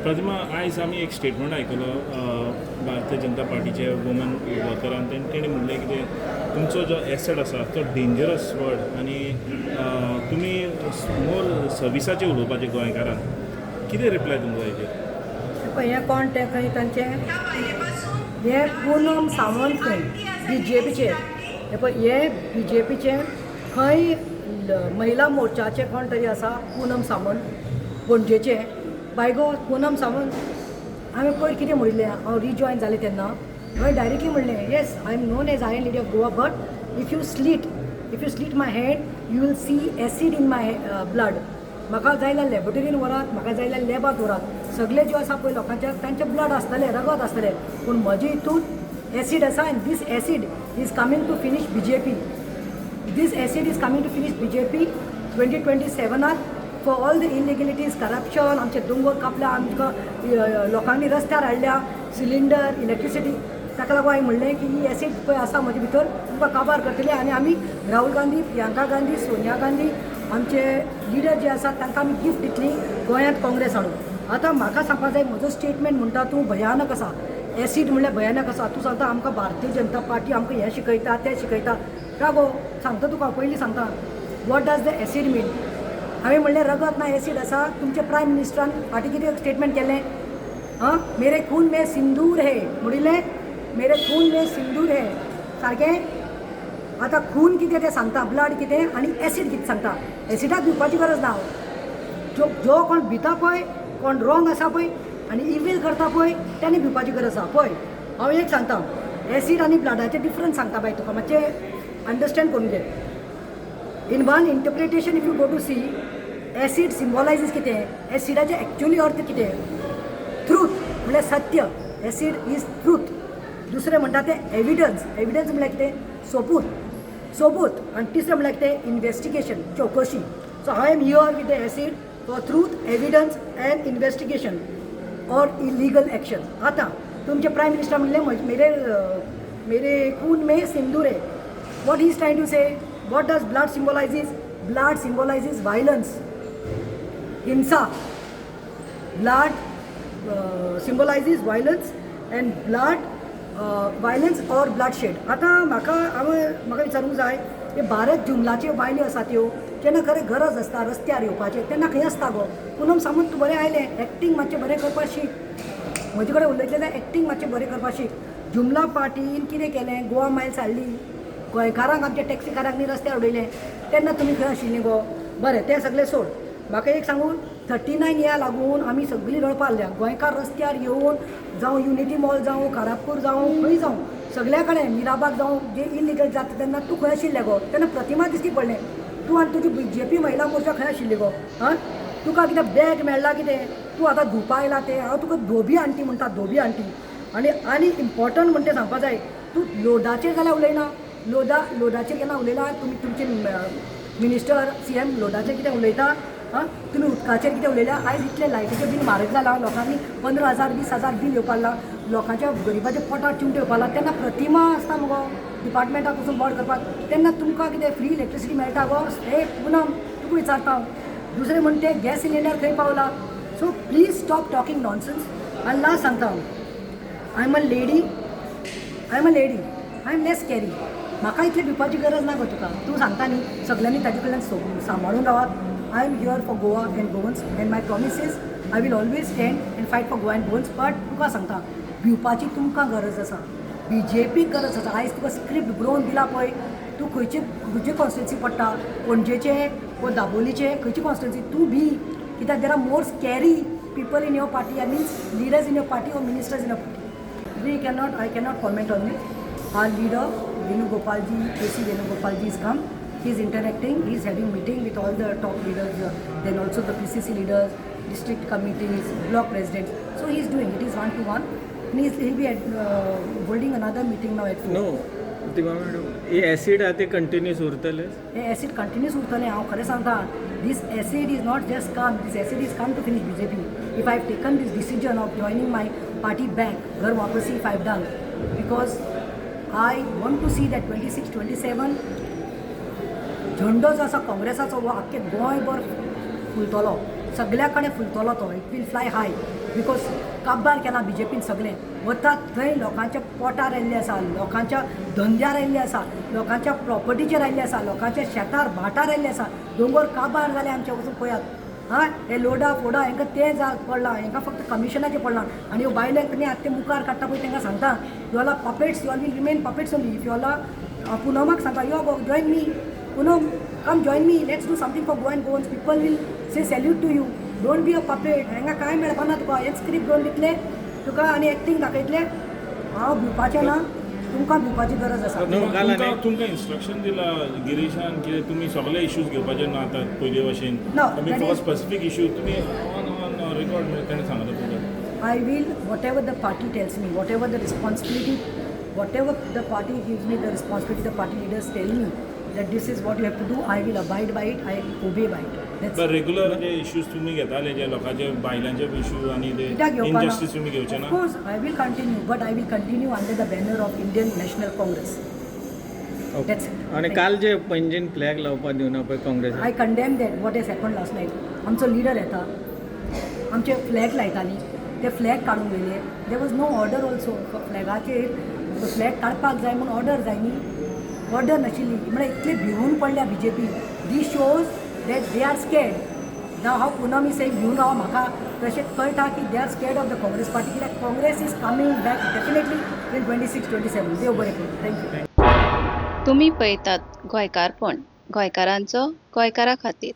प्रतिमा, आयज आमी एक स्टेटमेंट आयकलो भारतीय जनता पार्टीचे वुमन वर्करान. तेणी म्हणलें कितें, तुमचो जो एसेट आसा तो डेंजरस वर्ड आनी तुमी मोर सर्विसाचेर उलोवपाचें गोंयकारांक. कितें रिप्लाय तुमकां हेजेर? पळय, हें कोण तें खंय तांचें हें पुनम सावंत खंय बीजेपीचे. हे पळय, हे बीजेपीचे खंय महिला मोर्चाचे कोण तरी आसा, पुनम सावंत पणजेचे. बाय गो पुनम सावंत, हांवें पयर कितें म्हणिल्लें? हांव रिजॉयन जालें तेन्ना हांवें डायरेक्टली म्हणलें, "Yes, I am known as Iron Lady of Goa, but if you slit my hand, you will see acid in my blood." म्हाका जाय जाल्यार लॅबोरेटरीन व्हरात, म्हाका जाय जाल्यार लॅबात व्हरात. सगळे ज्यो आसा पळय लोकांचे, तांचे ब्लड आसतलें, रगत आसतलें, पूण म्हजे हितून एसीड आसा आनी this acid is coming to finish BJP. This acid is coming to finish BJP 2027 for all the illegalities, corruption. आमचे दोंगर कापल्या, आमकां लोकांनी रस्त्यार हाडल्या, सिलिंडर, इलेक्ट्रिसिटी. ताका लागून हांवें म्हणलें की ही एसीड पळय आसा म्हजे भितर, तुमकां काबार करतली. आनी आमी राहुल गांधी, प्रियंका गांधी, सोनिया गांधी, आमचे लिडर जे आसात, तांकां आमी गिफ्ट दितली गोंयांत काँग्रेस हाडून. आतां म्हाका सांगपा जाय, म्हजो स्टेटमेंट म्हणटा तूं भयानक आसा. एसीड म्हणल्यार भयानक आसा. तूं सांगता आमकां भारतीय जनता पार्टी आमकां हें शिकयता, तें शिकयता. रागो सांगता तुका, पयलीं सांगता, what does the acid mean? हांवें म्हणलें रगत ना, एसीड आसा. तुमच्या प्रायम मिनिस्टरान फाटीं कितें स्टेटमेंट केलें? आं, "मेरे खून में सिंदूर है" म्हणिल्लें. "मेरे खून में सिंदूर है" सारकें. आतां खून कितें तें सांगता, ब्लड कितें आनी एसीड कितें सांगता. एसिडाक भिवपाची गरज ना. जो जो कोण भिता पळय, कोण रॉंग आसा पळय आनी इवील करता पळय, तेणे भिवपाची गरज आसा. पळय, हांव एक सांगता, एसीड आनी ब्लडाचें डिफरन्स सांगता बाय तुका, मातशें अंडरस्टँड करून घे. In one interpretation, if you go to see, acid symbolizes कितें? एसिडाचें एक्चुअली अर्थ कितें? ट्रूथ म्हणल्यार सत्य. Acid is truth. दुसरें म्हणटा तें एविडन्स. एविडन्स म्हणल्यार कितें? सोबूत, सोबूत. आनी तिसरें म्हणल्यार कितें? इन्वेस्टिगेशन, चवकशी. So I am here with the acid for truth, evidence and investigation or illegal action. आतां तुमचे प्रायम मिनिस्टर म्हणलें, मेरे मेरे खून में सिंदूर है." What is trying to say? What does blood symbolizes? Blood symbolizes violence, हिंसा. Blood symbolizes violence and blood, violence or bloodshed. आतां म्हाका, हांवें म्हाका विचारूंक जाय, हे भारत जुमलाच्यो बायल्यो आसा त्यो, जेन्ना खरें गरज आसता रस्त्यार येवपाचें, तेन्ना खंय आसता गो पुनम सामंत? तूं बरें आयलें, एक्टींग मातशें बरें करपाक शीक. म्हजे कडेन उलयतलें जाल्यार एक्टींग मातशें बरें करपाक शीक. जुमला पार्टीन कितें केलें? गोवा मायल्स हाडली, गोंयकारांक, आमच्या टॅक्सीकारांक न्ही रस्त्यार उडयलें. तेन्ना तुमी खंय आशिल्लीं गो? बरें, तें सगळें सोड. म्हाका एक सांगू, 39 या लागून आमी सगळीं रडपा लागल्या. गोंयकार रस्त्यार येवन, जावं युनिटी मॉल जावं, कारापूर जावं, खंय जावं, सगल्या कडेन, मिराबाग जावं, जे इलिगल जाता तेन्ना तूं खंय आशिल्लें गो? तेन्ना प्रतिमा दिश्टी पडलें. तूं आनी तुजी बीजेपी महिला मोर्चा खंय आशिल्ली गो? आं, तुका कितें बॅग मेळ्ळा कितें? तूं आतां धुवपा आयला तें. हांव तुका धोबी आंटी म्हणटा, धोबी आंटी. आनी आनी इम्पॉर्टंट म्हणटा तें सांगपा जाय, तूं लोडाचेर जाल्यार उलयना. लोडाचेर केन्ना उलयला तुमी? तुमचे मिनिस्टर, सीएम लोडाचेर कितें उलयता? आं, तुमी उदकाचेर कितें उलयल्या? आयज इतलें लायटीचें बील म्हारग जालां, लोकांनी 15,000, 20,000 बील येवपाक लागलां, लोकांच्या गरिबाच्या पोटार चिमटे येवपाक लागला. तेन्ना प्रतिमा आसता मुगो डिपार्टमेंटाक वचून बोर्ड करपाक. तेन्ना तुमकां कितें फ्री इलेक्ट्रिसिटी मेळटा गो? हे पुनम, तुका विचारता हांव. दुसरें म्हणटा तें गॅस सिलिंडर खंय पावला? So please stop talking nonsense. आनी लास्ट सांगता हांव, I am a lady, I am a lady, I am less scary. म्हाका इतलें भिवपाची गरज ना गो तुका. तूं सांगता न्ही सगल्यांनी ताजे कडल्यान सांबाळून रावात. I am here for Goa and Goans and my promise is I will always stand and fight for Goa and Goans. But तुका सांगता, भिवपाची तुमकां गरज आसा, बीजेपीक गरज आसा. आयज तुका स्क्रिप्ट बरोवन दिला पळय. तूं खंयचे खंयचे कॉन्स्टिट्युन्सी पडटा, पणजेचे वो दाबोलीचे, खंयची कॉन्स्टिट्युन्सी? तूं बी कित्याक there are more scary people in your party, I means leaders in your party or ministers in your party. We cannot, I cannot comment on it. Our leader, Venugopalji, K.C. Venugopalji is come. He is interacting, he is having meeting with all the top leaders, then also the PCC leaders, district committees, block presidents. So he is doing, it is one to one. And he'll be holding another meeting now at 4. No Pratima madam, he acid आहा ते continuous उरतले? हे acid continuous उरतलें. हांव खरें सांगता, this acid is not just come, this acid is come to finish BJP. If I have taken this decision of joining my party back, घर वापसी, if I have done, because I want to see that 26, 27 झेंडो जो आसा काँग्रेसाचो, हो आख्खे गोंयभर फुलतलो, सगळ्या कडेन फुलतलो तो. It will fly high because काबार केला बीजेपीन. सगळें वतात थंय लोकांच्या पोटार आयिल्ले आसा, लोकांच्या धंद्यार आयिल्ले आसा, लोकांच्या प्रॉपर्टीचेर आयिल्ले आसा, लोकांच्या शेतार भाटार आयिल्ले आसा. दोंगर काबार जाले आमचे, वचून पळयात. आं, हे लोडा फोडा हांकां तें जा पडलां, हांकां फक्त कमिशनाचें पडलां. आनी ह्यो बायलांक न्ही आतां ते मुखार काडटा पळय, तांकां सांगता, you all are puppets, you all will remain puppets only. If you all are, पुनमाक सांगता, yo go join me. Punam, come join me, let's do something for Goa and Goans. People will say salute to you. Don't be a puppet. हांगा कांय मेळपा ना तुका. हें script घेवन दितले तुका आनी एक्टींग दाखयतले. हांव भिवपाचें ना, तुमकां भिवपाची गरज आसा. न्हू, काल तुमकां आनी- तुमकां इन्स्ट्रक्शन दिला गिरीशान कितें, तुमी सगळे इश्यूज घेवपाचे ना आतां पयले भशेन? No, तुमी that फकत is- specific issue तुमी ऑन ऑन रिकॉर्ड ताणें सांगला तुमकां? I will, whatever the party tells me, whatever the responsibility, whatever the party gives me, the responsibility, the party leaders tell me that this is what you have to do, I will abide by it, I will obey by it. That's but regular J issues तुमी घेताले, जे लोकांचे बायलांचे issue आनी ते कित्याक घेवपा ना? Injustice तुमी घेवचे Of ना? course, I will continue, but I will continue under the banner of Indian National Congress. That's it. आनी काल जे पणजेन फ्लॅग लावपाक दिवना पळय Congress. I condemn that what has happened last night. आमचो लिडर येता, आमचे फ्लॅग लायताली, ते फ्लॅग काडून व्हेले. There was no order also. फ्लॅगाचेर फ्लॅग काडपाक जाय म्हूण ऑर्डर जाय न्ही, ऑर्डर नाशिल्ली. म्हळ्यार इतले भिवून पडल्या BJP. This shows that they are scared. Now हांव पुनम is saying भिवून राव म्हाका तशें कळटा की they are scared of the Congress party, कित्याक Congress is coming back definitely in 26-27. देव बरें करूं. Thank you. तुमी पळयतात गोंयकारपण, गोंयकारांचो गोंयकारा खातीर.